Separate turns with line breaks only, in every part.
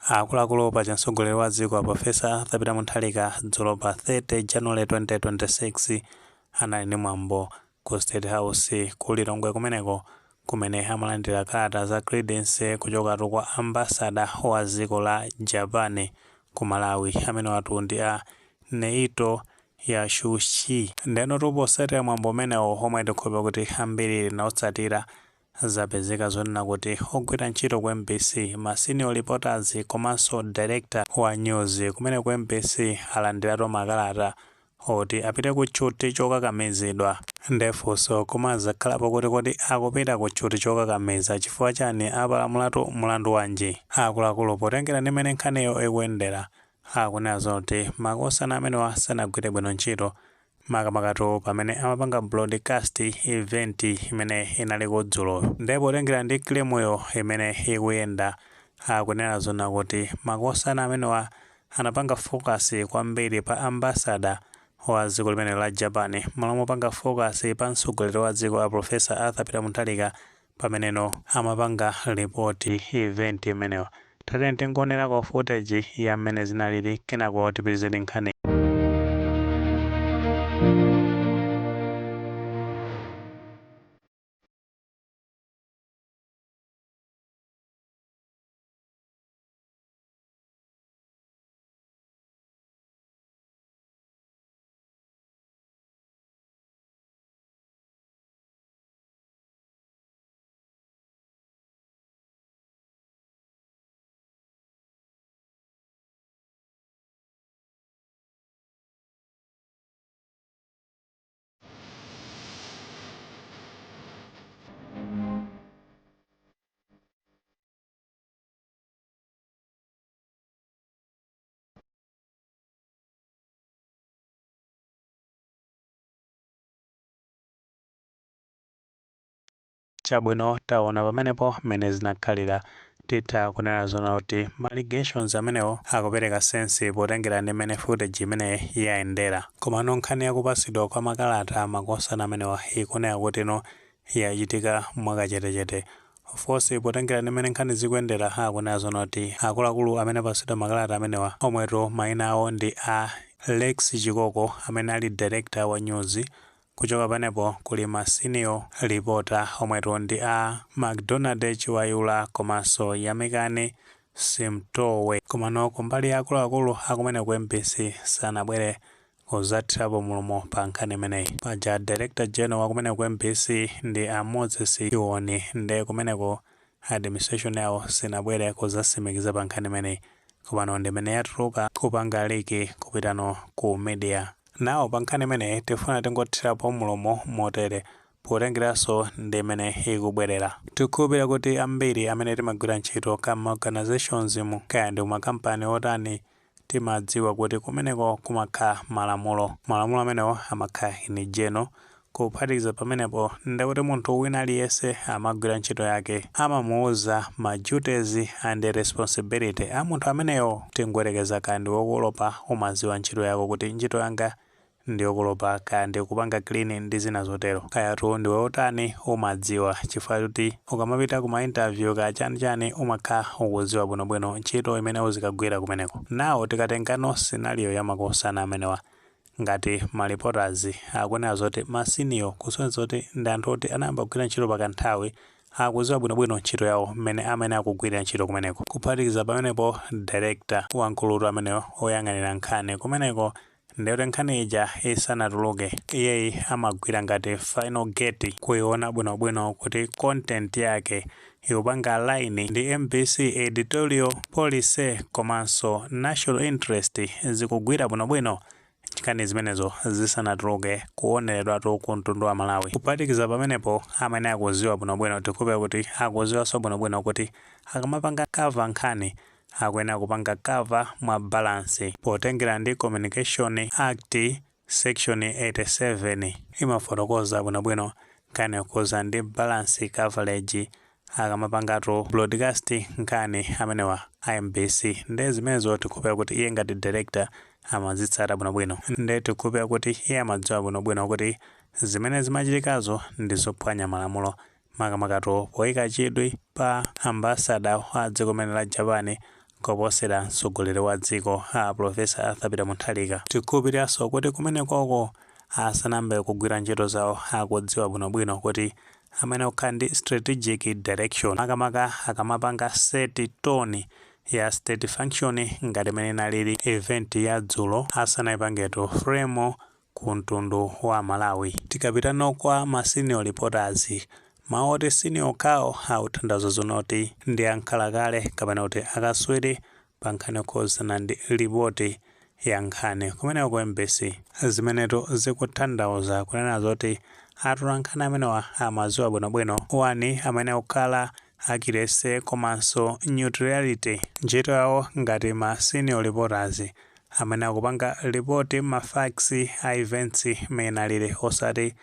Akuluakulu, paja mtsogoleri wa dziko a Professor Arthur Peter Mutharika dzulo pa 30 January 2026 anali ndi mwambo ku State House ku Lilongwe kumeneko, kumene amalandira kalata za credence kuchokatu kwa ambassador wa dziko la Japan ku Malawi, amene watu ndi a Neito Yashushi. Ndenotu potsatira mwambo umenewo, omwe tikhulupira kuti ambiri linaotsatira, zapezeka zonena kuti ogwira ntchito ku MBC, ma senior reporters komanso director wa news kumene ku MBC, alandiratu makalata oti apite ku tchuti chokakamizidwa. Ndefunso koma zakhalapo kuti kodi akupita ku tchuti chokakamiza chifukwa chani? Apalamulatu mlandu wanji? Akuluakulu, potengera ndi mmene nkhaniyo ikuyendera, akunena zoti makosana amenewa sanagwire bwino ntchito, makamakatu pamene amapanga broadcast event imene inali kudzulo. Ndipo potengera ndi claimyo imene ikuyenda, akunena zona kuti makosana amenewa anapanga focus kwambiri pa ambassador wa dziko limene la Japan, malo mopanga focus pa mtsogoleri wa dziko a Professor Arthur Peter Mutharika pameneno amapanga report event imeneyo. Tatene tingonerako footage ya mmene zinalili, kenako tipitizeni nkhani. Chabwino, taona pamenepo mmene zinakhalira. Titha kunena zona kuti ma allegations amenewo akupereka sense potengera ndi mmene footage imene yayendera. Komano nkhani yakupasidwa kwa makalata makosana amenewa ikuoneka kuti no yachitika mwakachetechete. Of course, potengera ndi mmene nkhani zikuyendera, akunena zona kuti akuluakulu amene apasidwa makalata amenewa, omwetu mayina awo ndi a Lex Chikoko amene ali director wa news. Kuchoka panepo kuli ma senior reporter omwetu ndi a McDonald Chiwayula komanso Yamikani Simtowe. Komano kumbali ya akuluakulu akumene ku MBC sanabwere kuzathirapo mulomo pa nkhani imeneyi. Paja director general wakumene ku MBC ndi a Moses Chiwoni, nde kumeneko administration yawo sinabwere kuzasimikiza pa nkhani imeneyi. Komano ndimene yatuluka kupanga leak kupitano ku media. Nawo pa nkhani imeneyi tifuna tingothirapo mulomo motere, potengeranso ndi imene ikubwerera. Tikukhulupirira kuti ambiri amene timagwira ntchito kama organizations mu, kaya ndi kumakampani otani, timadziwa kuti kumeneko kumakhala malamulo. Malamulo amenewo amakhala in general. Kuphatikiza pamenepo, ndekuti munthu wina aliyense amagwira ntchito yake amamuuza ma duties and responsibility a munthu ameneyo. Tingoyerekeza, kaya ndi wokolopa, umaziwa ntchito yako kuti ntchito yanga ndiyokolopa, kaya ndi kupanga clean ndi zina zotero. Kayatu ndiwe otani, umadziwa, chifukwa kuti ukamapita kuma interview kaya chanichani, umakhala ukudziwa bwinobwino ntchito imene uzikagwira kumeneko. Nawo tikatengano scenario ya makosana amenewa ngati ma reporters, akunena zoti ma senior, kusonyeza kuti ndi anthu oti anayamba kugwira ntchito pakanthawi, akudziwa bwinobwino ntchito yawo mmene amene akugwirira ntchito kumeneko. Kuphatikiza pamenepo, director wamkulutu ameneyo oyang'anira nkhani kumeneko, ndekuti nkhani ija isanatuluke, iyeyi amagwira ngati final gate kuiona bwinobwino kuti content yake ikupanga align ndi MBC editorial policy komanso national interest, zikugwira bwinobwino, nkhani zimenezo zisanatuluke kuoneredwatu ku mtundu wa Malawi. Kuphatikiza pamenepo, amene akuziwa bwinobwino, tikupe kuti akuziwanso bwinobwino kuti akamapanga cover nkhani akuyenera kupanga cover mwa balance, potengera ndi Communication Act section 87, imafotokoza bwinobwino nkhani yokhuza ndi balance coverage akamapangatu broadcast nkhani amenewa a MBC. Nde zimenezo tikupewa kuti iye ngati director amazitsata bwinobwino. Nde tikupewa kuti iye amadziwa bwinobwino kuti zimene zimachitikazo ndi zophwanya malamulo, makamakatu poyika chidwi pa ambassador wa dziko limene la Japan. Koposera mtsogoleri wa dziko, a Professor Arthur Peter Mutharika. Tikukhulupiriranso kuti kumenekoko asanambe kugwira ntchito zawo, akudziwa bwinobwino kuti amene kukhala ndi strategic direction, makamaka akamapanga set tone ya state function ngati imene inalili event ya dzulo, asanayipangetu frame ku mtundu wa Malawi. Tikapitano kwa ma senior reporters, mawu oti senior okhawo akutanthauza zonoti ndi ankhalakale kapena kuti akaswiri pa nkhani yokhuzana ndi ripoti ya nkhani kumeneko ku MBC, zimenetu zikutanthauza kunena zoti atolankhani amenewa amadziwa bwinobwino wani amene akukhala accuracy komanso neutrality. Ntchito yawo ngati ma senior reporters amene akupanga ripoti ma facts a events imene alili, osati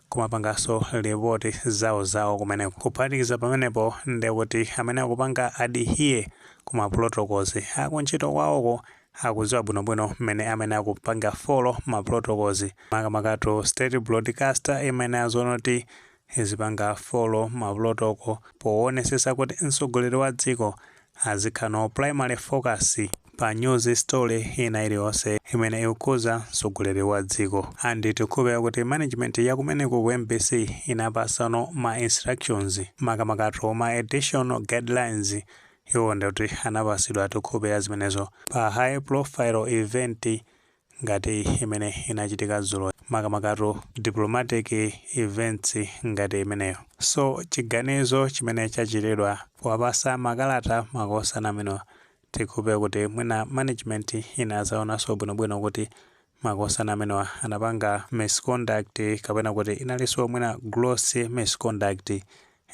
kumapanganso ripoti zawozawo kumeneko. Kuphatikiza pamenepo, ndekuti amene akupanga adhere kuma protocols akuntchito kwawoko, akudziwa bwinobwino mmene amene akupanga follow ma protocols, makamakatu state broadcaster imene azoona kuti izipanga follow ma protocol poonetsetsa kuti mtsogoleri wa dziko azikhala no primary focus pa news story ina iliyonse imene ikukhuza mtsogoleri wa dziko. And tikukhulupirira kuti management yakumeneko ku MBC inapasano ma instructions, makamakatu ma additional guidelines. Iwo ndikuti anapasidwa, tikukhulupirira zimenezo, pa high profile event ngati imene inachitika dzulo, makamakatu diplomatic events ngati imeneyo. So chiganizo chimene chachitidwa powapasa makalata makosana amenewa, tikukhulupirira kuti mwina management inazaonanso bwinobwino kuti makosana amenewa anapanga misconduct, kapena kuti inalinso mwina gross misconduct,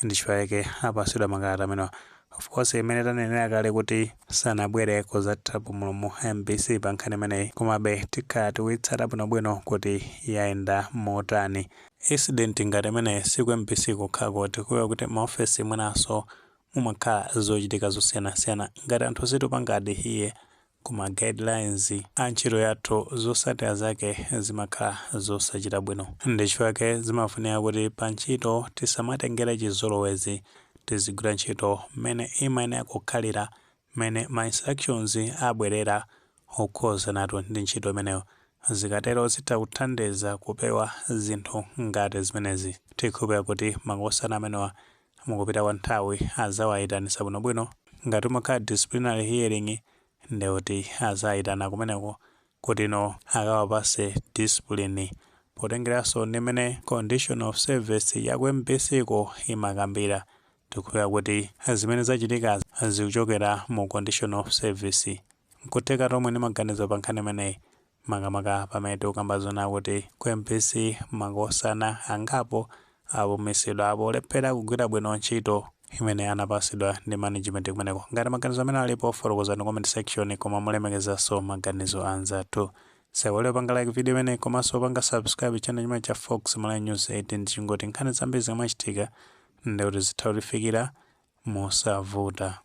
ndi chifukwa chake apasidwa makalata amenewa. Of course, imene tanenera kale kuti sanabwere kudzathapo mulomo MBC pa nkhani imeneyi, komabe tikhala tikuitsata bwinobwino kuti yayenda motani. Incident ngati imeneyi siku MBC kokhako. Tikuona kuti maofesi mwinanso mumakhala zochitika zosiyanasiyana. Ngati anthu situpanga adhere kuma guidelines a ntchito yathu, zotsatira zake zimakhala zosachita bwino. Ndi chifukwa zimafunika kuti pa ntchito tisamatengere chizolowezi, tizigwira ntchito mmene imayenera kukhalira, mmene ma instructions abwerera okhuzanatu ndi ntchito imeneyo. Zikatero zitha kuthandiza kupewa zinthu ngati zimenezi. Tikhulupirira kuti makosana amenewa mukupita kwa nthawi azawayitanisa bwinobwino. Ngati umakhala disciplinary hearing, ndekuti azayitana kumeneko kuti no akawapase discipline, potengeranso ndi mmene condition of service ya ku MBC ko imakambira. Tikukhulupirira kuti zimene zachitika zikuchokera mu condition of service. Nkutheka tomwe ndi maganizo pa nkhani imeneyi, makamaka pamene tikukamba zona kuti ku MBC makosana angapo apumitsidwa apolephera kugwira bwino ntchito imene anapasidwa ndi management kumeneko. Ngati maganizo amene alipo, fotokozani comment section, koma mulemekezanso maganizo anzathu. Sewole panga like video imene komanso panga subscribe channel chimene cha Fox Malawi News 18, chingoti nkhani zambiri zikamachitika ndekuti zitha kutifikira mosavuta.